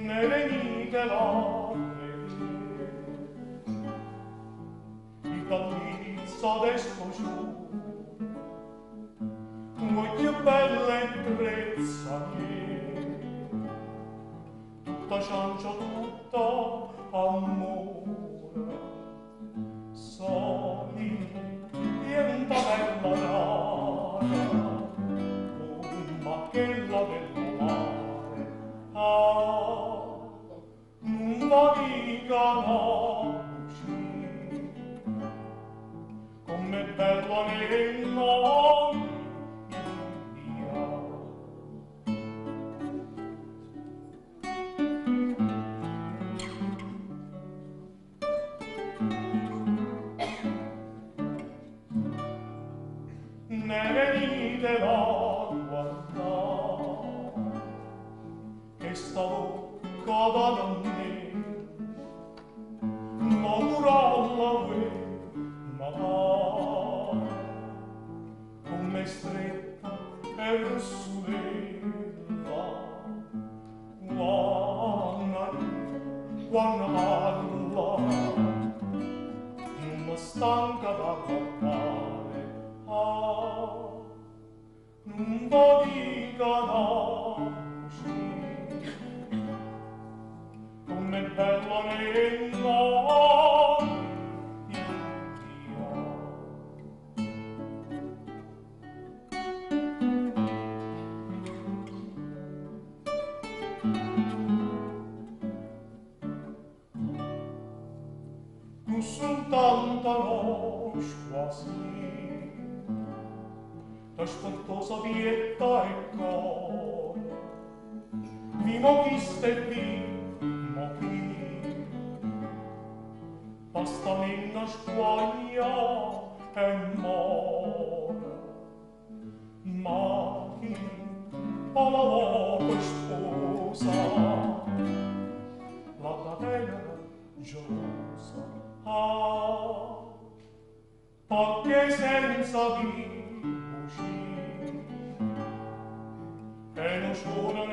Ne venite la vedere Il bellizza de sto giù Voglio bella e trezza mia Tutta ciancia, tutta amore Soli diventa bella rara Come quella del mare Ah, non va dica no Come bella nella mia Ne venite a guardar che sta bocca da me Naturalla ve ma come stretta e russulella quanna quanna parla non mi stanca da guardare ah non vo dica no come bello nella mia. Tu soltanto no squasi da spontosa vietta e cor vi mo chiste vi mo chi basta menna squaglia e mor ma chi pa la voce sposa la da tenera gelosa ah perché senza di uscì e non sono